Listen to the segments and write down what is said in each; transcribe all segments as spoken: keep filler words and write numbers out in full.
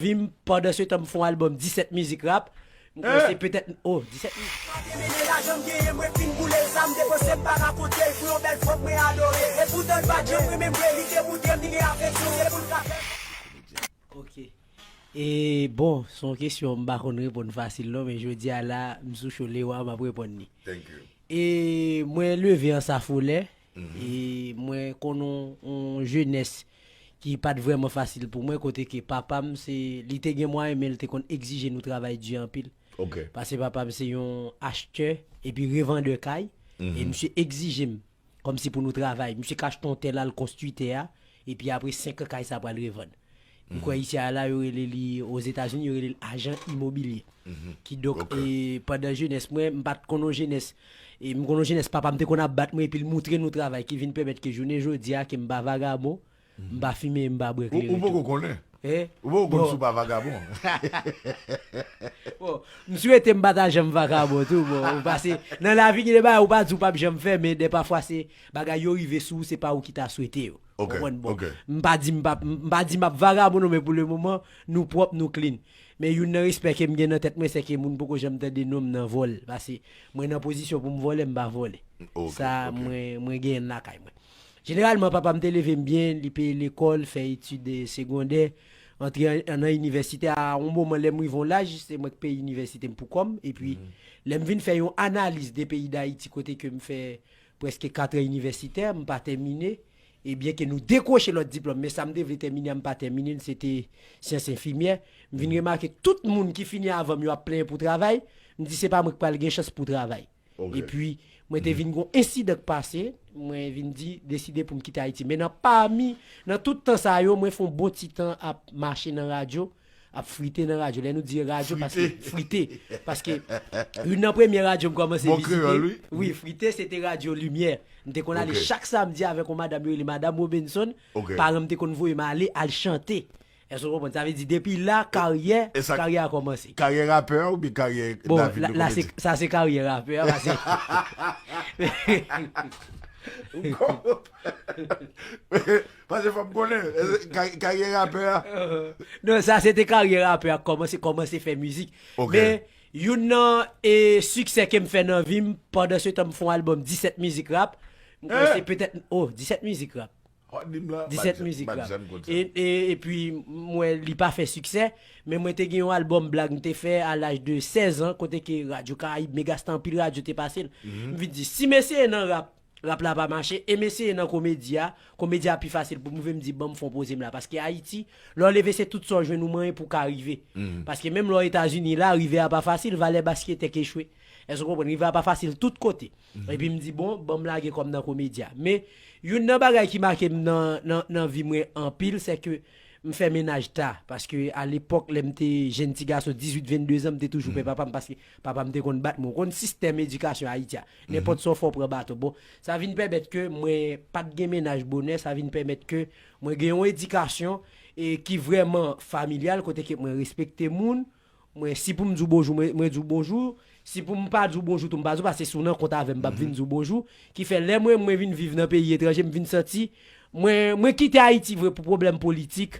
vi m, pandan se tan m fè yon albòm disèt mizik rap. M kòmanse petèt, oh, disèt mizik. Mwen te mennen lajan m genyen, mwen fin boule l, sa m depanse m pa rakonte l, pou yon bèl fanm mwen adore. E poutan l pa t janm renmen m vre, li te moutre m li gen afeksyon, se pou l ka fè. Ok. E bon, se yon kesyon m pa konn reponn fasil non, men jodi a la, m sou cho Lewa, m ap reponn li. Thank you. E mwen leve an Safolè, e mwen konn yon, yon jenès ki pa t vrèman fasil pou mwen, kote ke papa m, se, li te gen mwayen, men li te konn egzije nou travay di anpil. Ok. Paske papa m se yon achtè epi revandè kay, e misye egzije m kòmsi pou nou travay. Misye ka achte yon tè la, l konstwi tè a, epi apre senk an, kay sa pral revann. M kwè isi a la, yo rele li, Ozetazini, yo rele l ajan imobilye. Kidonk, e, pandan jenès mwen, m pa t konn yon jenès, e, m konn yon jenès, papa m te konn ap bat mwen, epi l moutre nou travay, ki vin pèmèt ke jounen jodi a, ke m pa vagabon, m pa fimen, m pa bwè kleren tou. Ou poko konnen? Eh? Ou poko konn si w pa vagabon? Bon, m swete m pa ta janm vagabon tou, bon, ou pase, nan lavi, gen de bagay ou pa di ou p ap janm fè, men de pafwa se bagay yo rive sou ou, se pa ou ki ta swete yo. Ok, konprann? Bon, ok. M pa di m p ap, m pa di m ap vagabon non, men pou le moman, nou pwòp, nou clean. Men youn nan respè ke m gen nan tèt mwen, se ke moun poko janm tande non m nan vòl. Paske mwen nan pozisyon pou m vòlè, m pa vòlè. Ok, sa, ok. Mwen, mwen genyen l lakay mwen. Jeneralman, papa m te leve m byen, li peye lekòl, fè etid, eh, segondè, antre an, nan inivèsite a yon moman lè m rive yon laj, se mwen k peye inivèsite m pou kò m. Epi, lè m vin fè yon analiz de peyi Dayiti kote ke m fè prèske kat an inivèsitè, m pa tèmine, e byen ke nou dekwoche lòt diplòm, men sa m te vle tèmine a, m pa tèmine l, se te syans enfimyè. M vin remake tout moun ki fini avan m yo ap plenyen pou travay, m di se pa mwen k pral gen chans pou travay. Ok. Epi, mwen te vin gon ensidan k pase, mwen vin di, deside pou m kite Ayiti. Men nan pami, nan tout tan sa yo, mwen fè yon bon ti tan ap mache nan radyo, ap frite nan radyo. Lè nou di radyo, paske frite. Paske youn nan premye radyo m kòmanse vizite. Bon kreyòl, wi. Wi, frite, se te radyo Limyè. M te konn ale chak samdi avèk yon madanm yo rele Madanm Robinson. Ok. Paran m te konn voye m ale, al chante. Èske w konprann? Sa vle di, depi la, karyè, e sa, karyè a kòmanse. Karyè rapè oubyen karyè nan vil de komedi? Bon, la, la, se, sa se karyè rapè a, paske Ou konprann? Paske fò m konnen, e, ka-, karyè rapè a. Non, sa se te karyè rapè a, kòmanse, kòmanse fè mizik. Ok. Men, youn nan, e, siksè ke m fè nan vi m, pandan se tan m fè yon albòm disèt mizik rap. M kòmanse petèt, oh, disèt mizik rap. Hot Dim la, disèt mizik rap. E, e, epi, m wè li pa fè siksè, men mwen te gen yon albòm blag m te fè a laj de sèz an, kote ke Radyo Karayib, Megastar, anpil radyo te pase l. M vin di, si m eseye nan rap, rap la pa mache, e m eseye nan komedi a, komedi a pi fasil pou m rive, m di, ban m fè yon poze m la. Paske Ayiti, lè w leve, se tout sa w jwenn ou manyen pou w ka rive. Paske menm lè w Etazini la, rive a pa fasil, valè basketè k echwe. Èske w konprann? Rive a pa fasil tout kote. Epi m di, bon, ban m lage kò m nan komedi a. Men, youn nan bagay ki make m nan, nan, nan vi mwen anpil, se ke m fè mennaj ta. Paske alepòk, lè m te jenn ti gason, dizuit, venndezan, m te toujou pè papa m, paske papa m te konn bat mwen. Ou konn sistèm edikasyon Ayiti a. Nenpòt sa w fè, w pran baton. Bon, sa vin pèmèt ke mwen pa t gen mennaj bonè, sa vin pèmèt ke mwen gen yon edikasyon, e, ki vrèman familyal, kote ke mwen respekte moun, mwen, si pou m di w bonjou, mwen, mwen di w bonjou. Si pou m pa di w bonjou tou, m pa di w, paske si w nan kont avè m, m p ap vin di w bonjou. Ki fè, lè mwen, mwen vin viv nan peyi etranje, m vin santi, mwen, mwen kite Ayiti vre pou pwoblèm politik,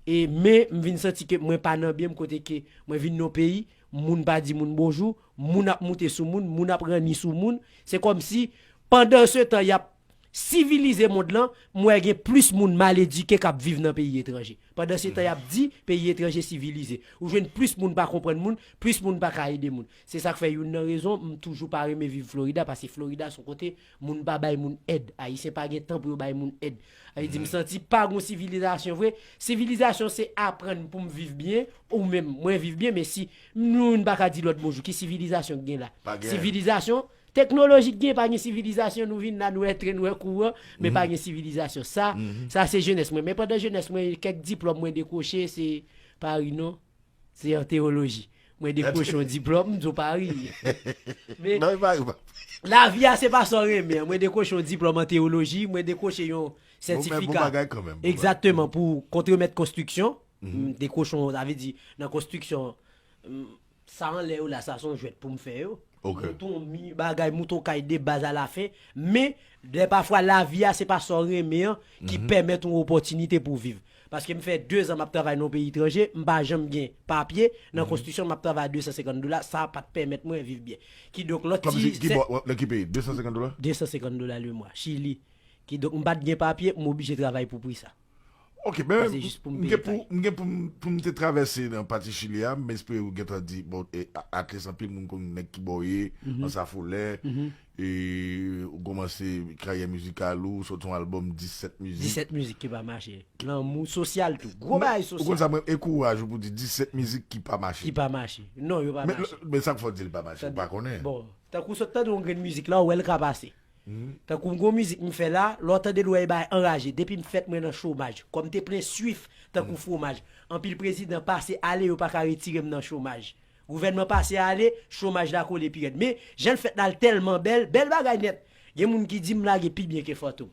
e, men m vin santi ke mwen pa nan byen m kote ke mwen vin nan yon peyi, moun pa di moun bonjou, moun ap moute sou moun, moun ap ranni sou moun. Se kòmsi, pandan se tan, y ap sivilize mond lan, m wè gen plis moun mal edike k ap viv nan peyi etranje. Pandan se tan, y ap di peyi etranje sivilize. Ou jwenn plis moun pa konprann moun, plis moun pa ka ede moun. Se sa k fè youn nan rezon m toujou pa renmen viv Florida, paske Florida se yon kote moun pa bay moun èd. Ayisyen pa gen tan pou yo bay moun èd. Sa vle di, m santi pa gon sivilizasyon vre. Sivilizasyon se aprann pou m viv byen, ou menm, mwen viv byen, men si moun pa ka di lòt bonjou, ki sivilizasyon k gen la? Pa gen. Sivilizasyon, teknoloji k gen, pa gen sivilizasyon, nou vin la, nou wè tren, nou wè kouran, men pa gen sivilizasyon. Sa, sa se jenès mwen. Men pandan jenès mwen, kèk diplòm mwen dekwoche, se pa ri non, se an teyoloji. Mwen dekwoche yon diplòm, m di w pa ri. Men, lavi a, se pa sa w renmen. Mwen dekwoche yon diplòm an teyoloji, mwen dekwoche yon sètifika. Bon, men bon bagay kanmenm, bon bagay. Egzakteman, pou kontremèt konstriksyon. M dekwoche yon, sa vle di, nan konstriksyon, m, sa anlè yo la, sa se yon jwèt pou m fè yo. Ok. Moute yon mi, bagay, moute yon kay de baz a la fen. Men, lè pafwa lavi a, se pa sa w renmen an ki pèmèt yon opòtinite pou w viv. Paske m fè de zan m ap travay nan yon peyi etranje, m pa janm gen papye, nan konstriksyon m ap travay a de san senkant dola, sa pa t pèmèt mwen viv byen. Kidonk, lòt ti... Kòmsi, ki bò, nan ki peyi? De san senkant dola? De san senkant dola le mwa, Chili. Kidonk, m pa t gen papye, m oblije travay pou pri sa. Ok, men... Sa se jis pou m peye kay. M gen pou, m gen pou m, pou m te travèse nan pati Chili a, m espere ou gentan di, bon, e, a- at least anpil moun konn nèg ki bò w ye, Ansa Folè, e, ou kòmanse karyè mizikal ou, soti yon albòm disèt mizik. Disèt mizik ki pa mache. Lanmou, sosyal tou. Gwo bagay sosyal. Ou konn sa, mwen, e kouraj ou pou di disèt mizik ki pa mache. Ki pa mache. Non, yo pa mache. Men sa k fè w di l pa mache, ou pa konnen. Bon, tankou sot tande yon grenn mizik la, ou wè l ka pase. Tankou m gon mizik m fè la, lè w tande l ou wè e bagay anraje. Depi m fèt mwen nan chomaj. Kò m te plen swif tankou fwomaj. Anpil prezidan pase ale yo pa ka retire m nan chomaj. Gouvènman pase ale, chomaj la kole pi rèd. Men, jan l fèt la l tèlman bèl, bèl bagay nèt. Gen moun ki di m lage pi byen ke Fantom.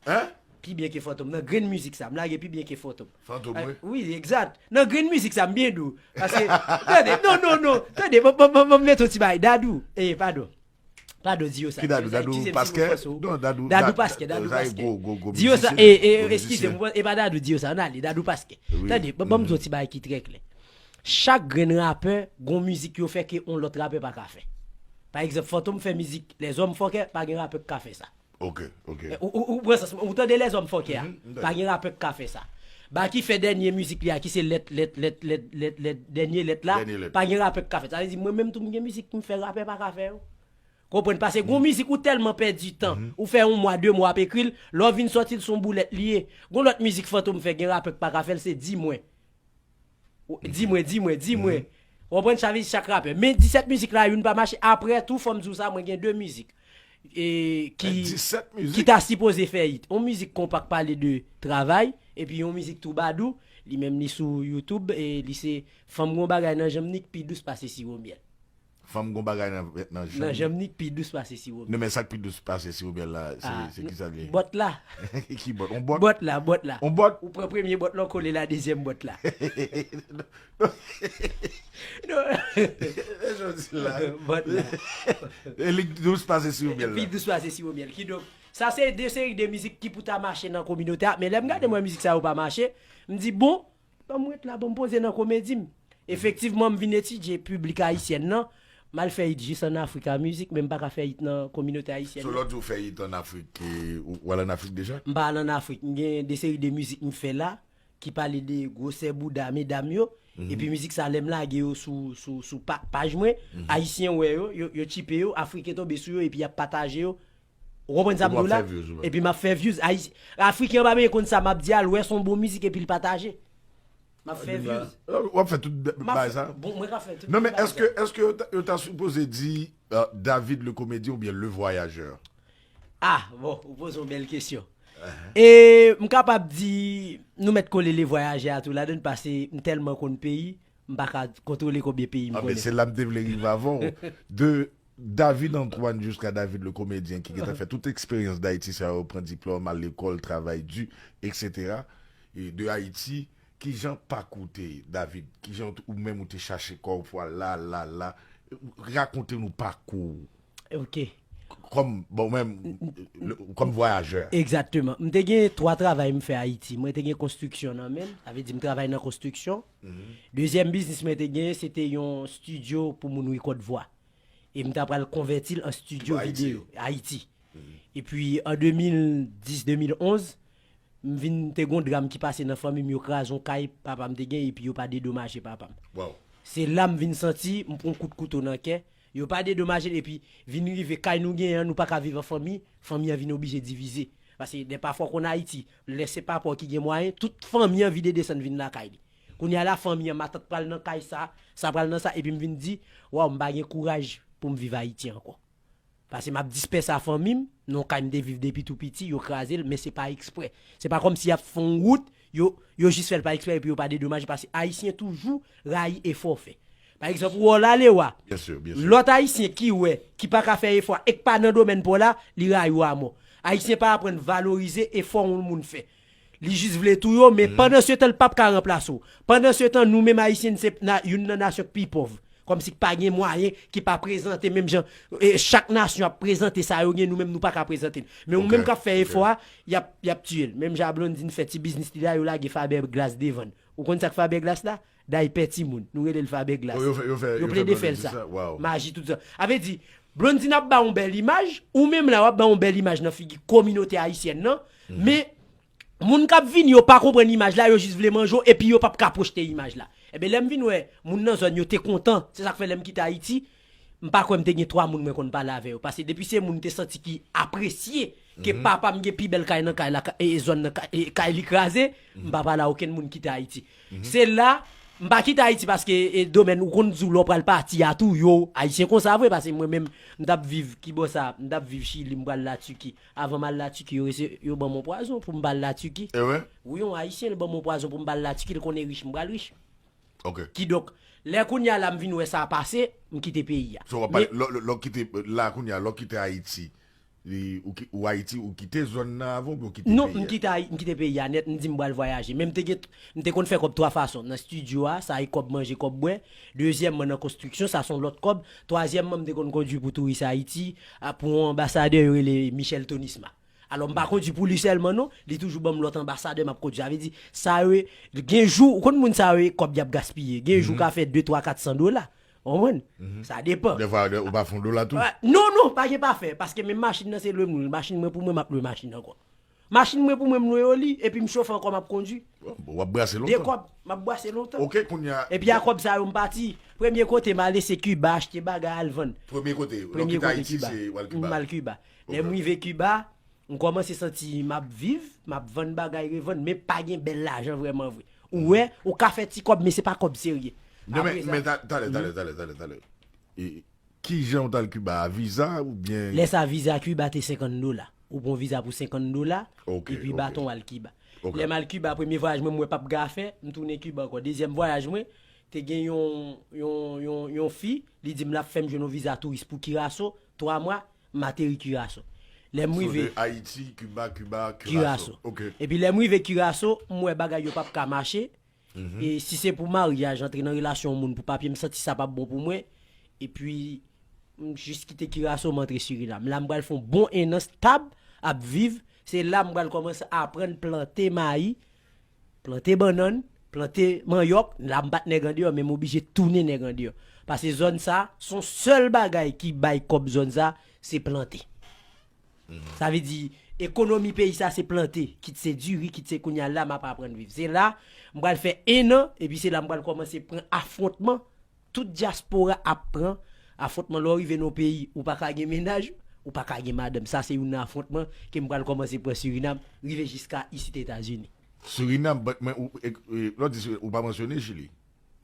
Hein? Pi byen ke Fantom. Nan grenn mizik sa, m lage pi byen ke Fantom. Fantom, wi. Wi, egzat. Nan grenn mizik sa, m byen dou. Paske, tande, non, non, non. Tande, ban m mete yon ti bagay. Dadou, eh, padon. Padon, di yo sa. Ki Dadou? Dadou Paskè? Non, Dadou, Dadou Paskè, Dadou Paskè. Di yo sa, e, e, eskize m, e pa Dadou, di yo sa, ann ale, Dadou Paskè. Tande, ban m di yon ti bagay ki trè klè. Chak grenn rapè, gon mizik yo fè ke on lòt rapè pa ka fè. Pa egzanp, Fantom fè mizik Lèzòm Fòkè, pa gen rapè k ka fè sa. Ok, ok. Ou, ou, ou pran sans mwen, ou tande Lèzòm Fòkè a? Pa gen rapè k ka fè sa. Baky fè dènye mizik li a, ki se lèt, lèt, lèt, lèt, lèt, lèt, dènye lèt la, pa gen rapè k ka fè sa. Sa vle di, mwen menm tou, m gen mizik pou m fè, rapè pa ka fè yo. Konprann? Paske gon mizik ou tèlman pèdi tan, ou fè yon mwa, de mwa ap ekri l, lè w vin sòti l, se yon boulèt li ye. Gon lòt mizik Fantom fè, gen rapè k pa ka fè l, se Di Mwen. Di mwen, di mwen, di mwen. Ou konprann sa vle di chak rapè. Men disèt mizik la, youn pa mache. Apre tou, fò m di w sa, mwen gen de mizik. E, ki, ki ta sipoze fè hit. Yon mizik konpa k pale de travay, epi yon mizik toubadou, li menm li sou YouTube, e li se Fanm gon bagay nan janm ni k pi dous pase siwo myèl. Fanm gon bagay nan, nan janm. Nan janm ni k pi dous pase siwo myèl. Non, men sa k pi dous pase siwo myèl la, se, se ki sa l ye? Bòt la. Ki bòt? On bòt? Bòt la, bòt la. On bòt? Ou pran premye bòt la, ou kole la dezyèm bòt la. Non. E jodi la. Bòt la. E li dous pase siwo myèl la. Pi dous pase siwo myèl. Kidonk, sa se de seri de mizik ki pou ta mache nan kominote a. Men lè m gade mwen mizik sa yo pa mache, m di, bon, ban m ret la, ban m poze nan komedi m. Efektivman, m vin etidye piblik ayisyèn nan. M al fè hit jis ann Africa Music, men m pa ka fè hit nan kominote ayisyèn nan. So, lè w di w fè hit ann Afrik, e, ou, ou al ann Afrik deja? M pa al ann Afrik. M gen de seri de mizik m fè la, ki pale de gwosè bouda medam yo. Epi mizik sa, lè m lage yo sou, sou, sou pa, paj mwen, Ayisyen wè yo, yo, yo tchipe yo, Afriken tonbe sou yo, epi y ap pataje yo. Ou konprann sa m di w la? Epi m ap fè views. Ayi-, Afriken an pa bezwen konn sa m ap di a, l wè se yon bon mizik epi l pataje. M ap fè views. W ap fè tout bagay sa? Bon, mwen ka fè tout bagay sa. Non, men èske, èske yo ta, yo ta sipoze di, euh, David le comédien oubyen le voyageur? Ah, bon, ou poze yon bèl kesyon. E m kapab di, nou mèt kole le voyageur a tou ladann, paske m tèlman konn peyi, m pa ka kontwole konbyen peyi m konnen. Ah, men se la m te vle rive avè w. De David Antoine jiska David le comédien ki gentan fè tout eksperyans Dayiti sa yo, pran diplòm, al lekòl, travay di, et cetera. E de Ayiti, kijan pakou te ye, David? Kijan ou menm ou te chache kò w pou al la, la, la? Rakonte nou pakou w. Ok. Kòm, bon, menm, kòm vwayajè. Egzakteman. M te gen twa travay m fè Ayiti. Mwen te gen konstriksyon nan men m. Sa vle di m travay nan konstriksyon. Dezyèm biznis mwen te gen, se te yon estidyo pou moun rekòd vwa. E m ta pral konvèti l an estidyo videyo, Ayiti. Epi, an de mil dis, de mil onz, m vin te gon dram ki pase nan fanmi m, yo kraze yon kay papa m te gen, epi yo pa dedomaje papa m. Se la m vin santi, m pran kout kouto nan kè, yo pa dedomaje l, epi vin rive kay nou genyen an, nou pa ka viv an fanmi, fanmi an vin oblije divize. Paske de pafwa w konn Ayiti, lè se papa w ki gen mwayen, tout fanmi an vide desann vin lakay li. Kounye a la, fanmi an, matant pral nan kay sa, sa pral nan sa, epi m vin di, waw, m pa gen kouraj pou m viv Ayiti ankò. Paske m ap dispèse a fanmi m, nan yon kay m te viv depi tou piti, yo kraze l, men se pa eksprè. Se pa kòmsi y ap fè yon wout, yo, yo jis fè l pa eksprè epi yo pa dedomaje, paske Ayisyen toujou rayi efò w fè. Pa egzanp, ou wè w la, Lewa, lòt Ayisyen ki wè, ki pa ka fè efò a, e k pa nan domèn pa w la, li rayi w amò. Ayisyen pa aprann valorize efò yon moun fè. Li jis vle touye w, men pandan se tan, l p ap ka ranplase w. Pandan se tan, nou menm Ayisyen, se na-, youn nan nasyon k pi pòv. Kòmsi k pa gen mwayen ki pa prezante menm jan. E, chak nasyon ap prezante sa yo gen, nou menm nou pa ka prezante l. Men ou menm k ap fè efò a, y ap, y ap tiye l. Menm jan Blondine fè ti biznis li la, yo lage Faberglass devan l. Ou konn sa k Faberglass la? Daypè timoun. Nou rele l Faberglass. Yo plede fè l sa. Maji tout sa. A vle di, Blondine ap ba yon bèl imaj, ou menm la w ap ba yon bèl imaj nan figi kominote ayisyèn nan, men moun k ap vini yo pa konprann imaj la, yo jis vle manje w, epi yo p ap ka pwojte imaj la. Ebyen, lè m vin wè moun nan zòn yo te kontan, se sa k fè lè m kite Ayiti, m pa kwè m te gen twa moun mwen konn pale avè yo. Paske depi se moun m te santi ki apresye ke papa m gen pi bèl kay nan kay la, e zòn nan, e kay li kraze, m pa pale a okenn moun kite Ayiti. Se la, m pa kite Ayiti paske e domèn ou konn di w lè w pral pati a tou, yo, Ayisyen konsa vre, paske mwen menm, m t ap viv, ki bò sa, m t ap viv Chili, m pral Latiki. Avan m al Latiki, yo rese, yo ban m yon pwazon pou m pa al Latiki. Wi, yon Ayisyen, li ban m yon pwazon pou m pa al Latiki, li konnen rich, m pral rich. Kidonk, lè kounye a la m vin wè sa pase, m kite peyi a. So, w ap pale, lè, lè, lè w kite, la kounye a, lè w kite Ayiti, li, ou, ki- ou Ayiti, ou kite zòn nan avan oubyen ou kite Non, peyi m a? kite Ayi- m kite peyi a nèt, m di m pral vwayaje. Men m te gen, m te konn fè kòb twa fason. Nan estidyo a, sa e kòb manje, kòb bwè. Dezyèmman, nan konstriksyon, sa se yon lòt kòb. Twazyèmman, m te konn kondui pou Touris Ayiti, a, pou yon anbasadè yo rele Michel Tonisma. Alò, m pa kondui pou li sèlman non, li toujou ban m lòt anbasadè m ap kondui. Sa vle di, sa yo, gen jou, ou konn moun sa yo, kòb y ap gaspiye. Gen jou ka fè de, twa, kat san dola. Ou konprann? Sa depan. Dèfwa, ou pa fè yon dola tou? Non, non, pa gen pa fè. Paske menm machin nan se lwe m lwe l. Machin mwen pou mwen, m ap lwe machin ankò. Machin mwen pou mwen, m lwe yo li, epi m chofe ankò, m ap kondui. W ap brase lontan. De kòb, m ap brase lontan. Ok, kounye a. Epi a kòb sa yo, m pati. Premye kote m ale, se Kiba, achte bagay, al vann. Premye kote, lè w kite Ayiti, se w al Kiba. M al Kiba. Lè m rive Kiba, m kòmanse santi m ap viv, m ap vann bagay, revann, men pa gen bèl lajan vrèman vre. Ou wè, ou ka fè ti kòb, men se pa kòb serye. Non, men, men ta- talè, talè, talè, talè, talè. E, kijan w t al Kiba a? Viza oubyen Lè sa, viza Kiba te senkant dola. Ou pran viza pou senkant dola, epi baton w al Kiba. Lè m al Kiba, premye vwayaj mwen, m wè p ap gen afè, m tounen Kiba ankò. Dezyèm vwayaj mwen, te gen yon, yon, yon, yon fi, li di m l ap fè m jwenn yon viza touris pou Kiraso, twa mwa, m ateri Kiraso. Lè m rive de Ayiti, Kiba, Kiba, Kiraso. Kiraso. Ok. Epi lè m rive Kiraso, m wè bagay yo p ap ka mache. E si se pou maryaj, antre nan relasyon yon moun pou papye, m santi sa p ap bon pou mwen. Epi, m jis kite Kiraso, m antre Sirinam. La, m pral fè yon bon ennan stab ap viv. Se la m pral kòmanse aprann plante mayi, plante bannann, plante manyòk. La, m pa t nèg andeyò, men m oblije tounen nèg andeyò. Paske zòn sa, se yon sèl bagay ki bay kòb zòn sa, se plante. Sa vle di, ekonomi peyi sa se plante, kit se diri, kit se kounye a la m ap aprann viv. Se la, m pral fè ennan, epi se la m pral kòmanse pran afwontman, tout dyaspora ap pran afwontman. Lè w rive nan yon peyi, ou pa ka gen mennaj, ou pa ka gen madanm. Sa se youn nan afwontman ke m pral kòmanse pran Sirinam, rive jiska isit Etazini. Sirinam, but, men ou, e, e, lè w di Sirinam, ou pa mansyone Chili?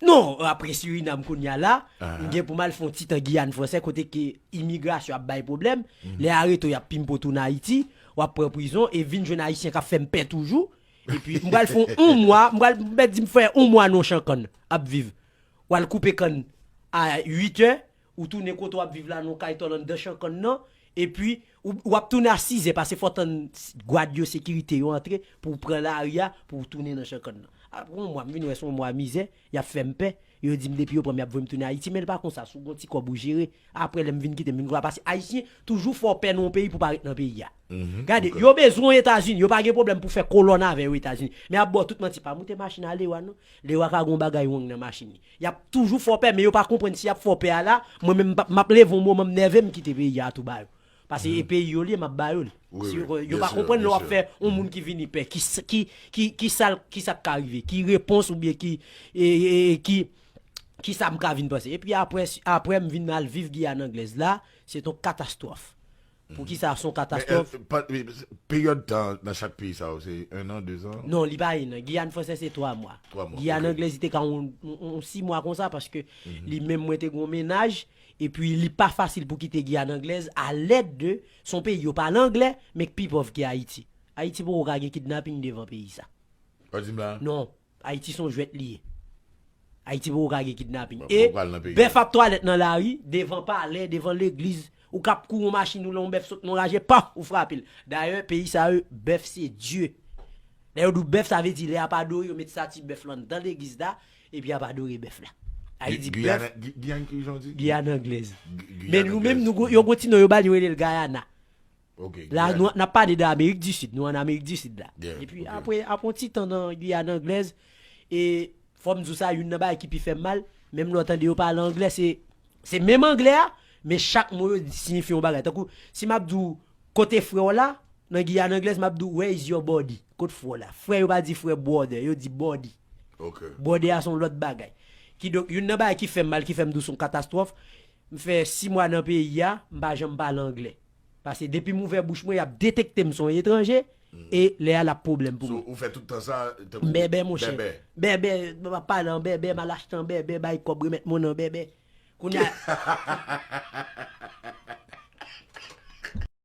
Non, apre Sirinam kounye a la, m gen pou m al fè yon ti tan Giyàn Fransè kote ke imigrasyon ap bay pwoblèm. Lè arete w, y ap pimpe w tounen Ayiti, w ap pran prizon e vin jwenn Ayisyen k ap fè m pè toujou. Epi m pral fè yon mwa, m pral, m pral di m fè yon mwa nan yon chan kann ap viv. W al koupe kann a uit è, ou tounen kote w ap viv la nan yon kay tòl anndan chan kann nan, epi ou, w ap tounen a sis è, paske fò w tann gad yo, sekirite yo antre pou w pran lari a, pou w tounen nan chan kann nan. Apre yon mwa, m vin wè se yon mwa mizè, y ap fè m pè, yo di m depi yo pran m, y ap voye m tounen Ayiti, men l pa konsa, si w gen yon ti kòb ou jere, apre lè m vin kite m, m vin konsa, paske Ayisyen toujou fè w pè nan yon peyi pou w pa ret nan peyi a. Gade, yo bezwen w Etazini, yo pa gen pwoblèm pou fè kolòn avè yo Etazini, men y ap ba w tout manti, pa moute machin a Lewa non, Lewa ka gen yon bagay wrong nan machin li. Y ap toujou fè w pè, men yo pa konprann si y ap fè w pè a la, mwen menm m p ap, m ap leve yon moman m nève m kite peyi a tou ba yo. Paske e peyi yo li ye, m ap ba yo l. Si yo, yo pa konprann lè w ap fè yon moun ki vini pè, ki, ki, ki, ki sa l, ki sa k ka rive, ki repons oubyen ki, e, e, e, ki, ki sa m ka vin panse. Epi apre, apre m vin al viv Giyàn Anglèz la, se t on katastwòf. Poukisa se yon katastwòf? Peryòd tan nan chak peyi sa yo, se en an, de zan? Non, li pa en an. Giyàn Fransè se twa mwa. Twa mwa, Giyàn Anglèz li te ka yon, yon, yon sis mwa konsa, paske li menm mwen te gen yon mennaj, epi li pa fasil pou kite Giyàn Anglèz, alèd de, se yon peyi yo pale anglè, men k pi pòv ke Ayiti. Ayiti poko ka gen kidnaping devan peyi sa. W ap di m la? Non. Ayiti se yon jwèt li ye. Ayiti poko ka gen kidnaping. E bèf ap twalèt nan lari, devan palè, devan legliz. Ou k ap kouri yon machin ou lè yon bèf sot nan raje, paf, ou frape l. Dayè, peyi sa yo, bèf se dye. Lè yo di w bèf, sa vle di lè y ap adore, yo met estati bèf lan anndan legliz la, epi y ap adore bèf la. Ayiti bèf. Giyàn ki jan di? Giyàn anglèz. Men nou menm, nou, yo gon ti non yo ba l, yo rele l Guyana. La, nou, n ap pale de Amerik di Sid, nou ann Amerik di Sid la. Epi apre, apre yon ti tan nan Giyàn anglèz, e fò m di w sa, youn nan bagay ki pi fè m mal, menm lè w tande yo pale anglè, se, se menm anglè a, men chak mo yo di, siyifi yon bagay. Tankou, si m ap di w, kote frè w la, nan Giyàn anglèz, m ap di w, "Where is your body?" Kot frè w la? Frè yo pa di frè brother, yo di body. Body a se yon lòt bagay. Kidonk, youn nan bagay ki fè m mal, ki fè m di w se yon katastwòf, m fè sis mwa nan peyi a, m pa janm pale anglè. Paske depi m ouvè bouch mwen, y ap detekte m se yon etranje, e lè a l ap pwoblèm pou mwen. Ou fè tout tan sa, tankou bèbè, monchè. Bèbè, m ap pale an bèbè, m al achte an bèbè, bay kòb, remèt mwen nan bèbè. Kounye a,